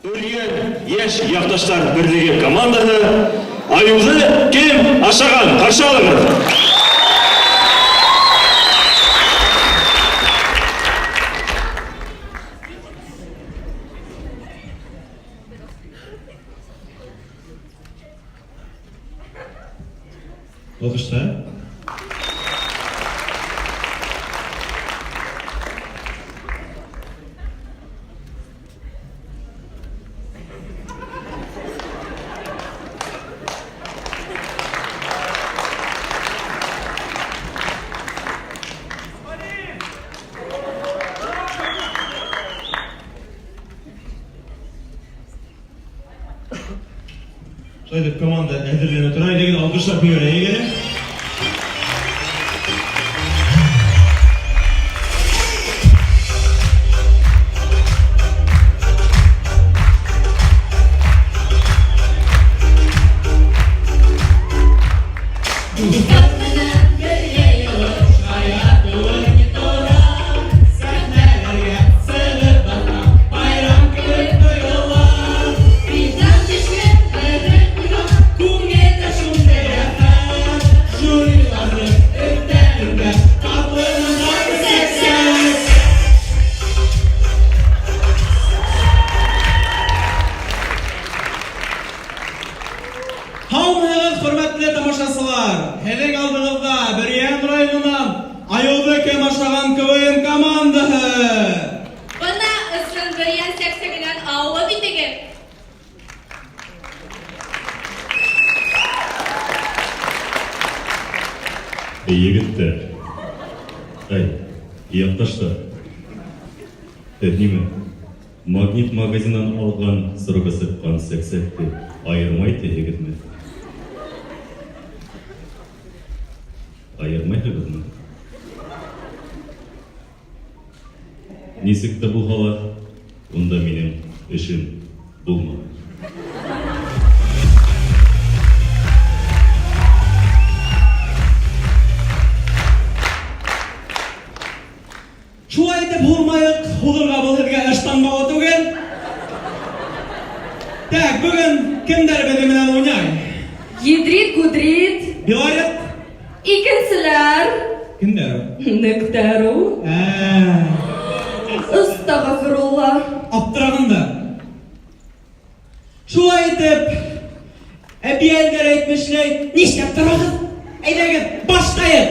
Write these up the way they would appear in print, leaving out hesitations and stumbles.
Бөрйән яшь якташлар берлеге командаһы Аюны кем ашаган? Каршы алыгыз! Алкышлар. Шулай итеп команда әзерләнә тора. Әйдәгез, алкышлап җибәрәйек әле. Һаумыһыгыз, хөрмәтле тамашачылар! Һеҙҙең алдығыҙҙа Бөрйән районынан Айыуҙы кем ашаған КВН командаһы! Бына ысын Бөрйән сәксәгенән авыз итегеҙ! Егеттәр. Ай, якташлар. Һеҙ нимә? Магнит магазиннан алган срогы сыккан сәксәкте аермай тиһегеҙме? Аермайһығыҙмы? Нисек тә булһа ла, унда минең эшем булмаған. Шулай итеп һурмайыҡ, һуҙырға был һеҙгә ыштан бауы түгел. Так, бөгөн кемдәр беҙҙең менән уйнай? Едрит гудрит. Беларет. Икенселәр. Кемдәр ул? Нөктә.ру. Ә. Астағфирулла. Аптырағанда. Да. Шулай итеп, әбиәлдәр әйтмешләй, нишләп торағыҙ? Әйҙәгеҙ, башлайыҡ!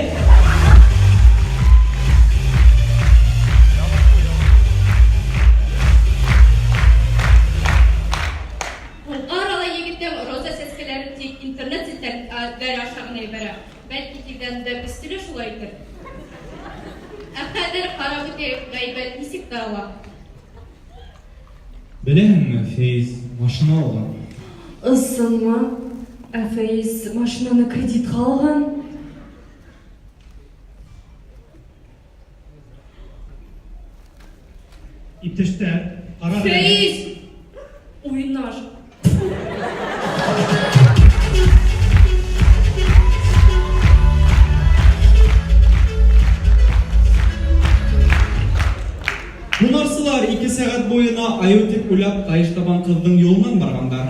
Һуңғы арала егетем роза сәскәләрен тик интернет челтәрләре аша гына ебәрә. Бәлки тиздән веб өсте лә шулай итер. Ә хәзер карап үтәйек, гайбәт ничек тарала? Беләһеңме, Фәиз машина алган. Ысынмы? Ә Фәиз машинаны кредитка алган? Иптәштәр, карагыз әле. Фәиз! Уйнаш. Һунарсылар ике сәгать буена аю дип уйлап таеш табан кызның юлыннан барганнар.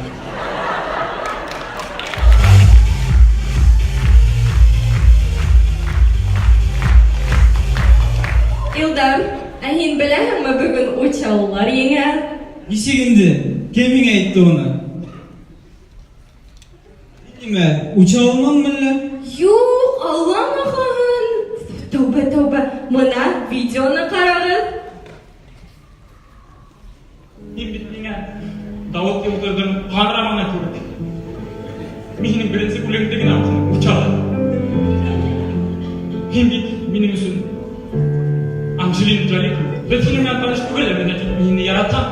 Илдар, ә һин беләһеңме, бүген учалылар еңә? Ничек инде? Кем миңа әйтте уны? Нимә, Учалымнан мәллә? Юк, Алла махаһын. Тәүбә, тәүбә. Мына видеоны карагыз. Һин бит миңа Давыт Йылдырҙың Ҡан романы күреп. Мин һинең беренсе бүлегеңде генә уҡыным, Учалы. Һин бит минең өсөн Анджелина Джоли кебек. Беҙ һинең менән таныш түгел, әммә тик мин һине яратам.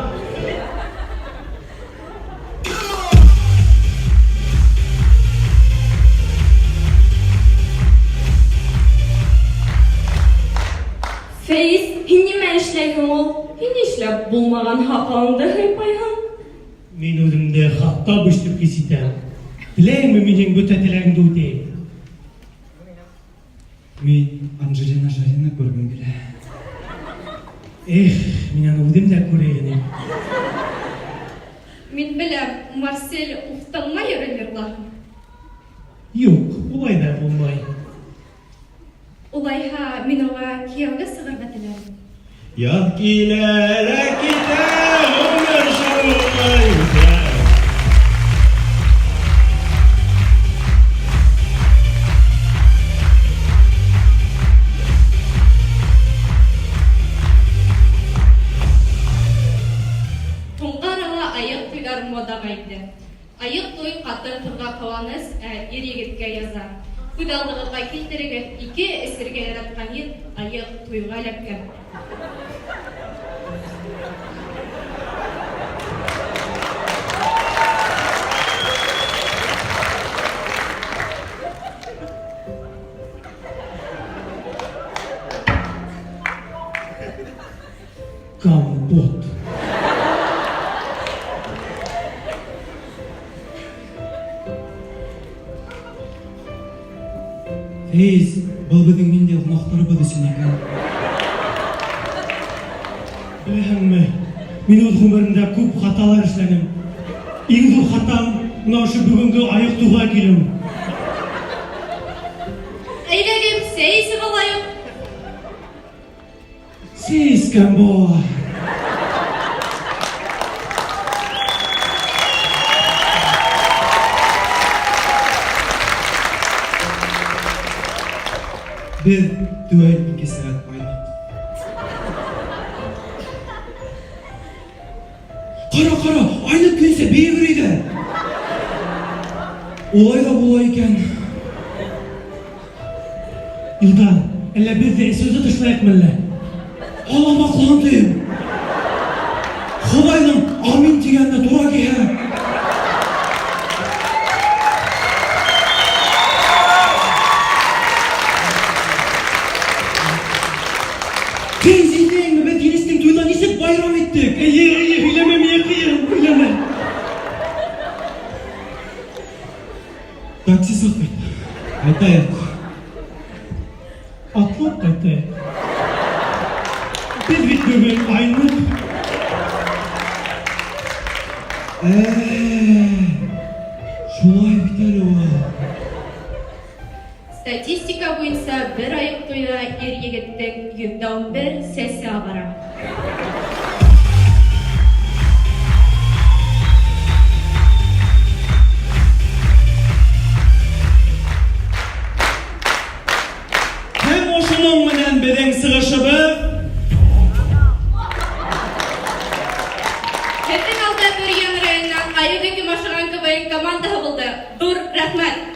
Фәиз, һин нимә эшләйһең ул? Һин нишләп булмаган һакалыңды һыйпайһың? Мин үҙемде Хоттабыч дип хис итәм. Теләйеңме, мин һинең бөтә теләгеңде үтәйем? Мин Анджелина Жолины күргем килә. Эх, мин аны үзем дә күрер инем. Мин беләм, Марсель уфтанма йырын йырлаһын. Юк, улай да булмай. Улайһа, мин уға кияүгә сығырға теләр инем. Яҙ килә лә китә, ғүмер шулай үтә. Һуңғы арала айыҡ туйҙар модаға инде. Айыҡ туй ҡатын-ҡыҙға ҡыуаныс, ә ир-егеткә яза. Күҙ алдығыҙға килтерегеҙ, ике эсергә яратҡан ир айыҡ туйға эләккән. Компот. Фәиз, был беҙҙең ниндәй ҡунаҡтарыбыҙ өсөн икән? Беләһеңме, мин үҙ ғүмеремдә күп хаталар эшләнем. Иң ҙур хатам мына ошо бөгөнгө айыҡ туйға килеү. Әйҙәгеҙ, сәй эсеп алайыҡ. Сәй эскән бар. Беҙ теүәл ике сәғәт айныҡ. Ҡара, ҡара, айныҡ көйөнсә бейеп йөрөй ҙә. Улай ҙа була икән. Илдар, әллә беҙ ҙә эсеүҙе ташлайыҡмы әллә? Аллам аҡлаһын тием. Хоҙайҙың амин тигәненә тура килһә. Фәиз, иҫләйһеңме, беҙ Денистең туйына нисек байрам иттек? Эйе, эйе, һөйләмә миңә ҡыйын, һөйләмә. Такси саҡырт. Ҡайтайыҡ. Атлап ҡайтайыҡ. Беҙ бит бөгөн айныҡ. Шулай бит әле ул. Статистика буйынса бер айыҡ туйҙа ир-егеттең 11% сәсе ағара. Һәм ошоноң менән беҙҙең сығышыбыҙ Һеҙҙең алда Бөрйән районынан Айыуҙы кем ашаған КВН командаһы булды. Ҙур рәхмәт!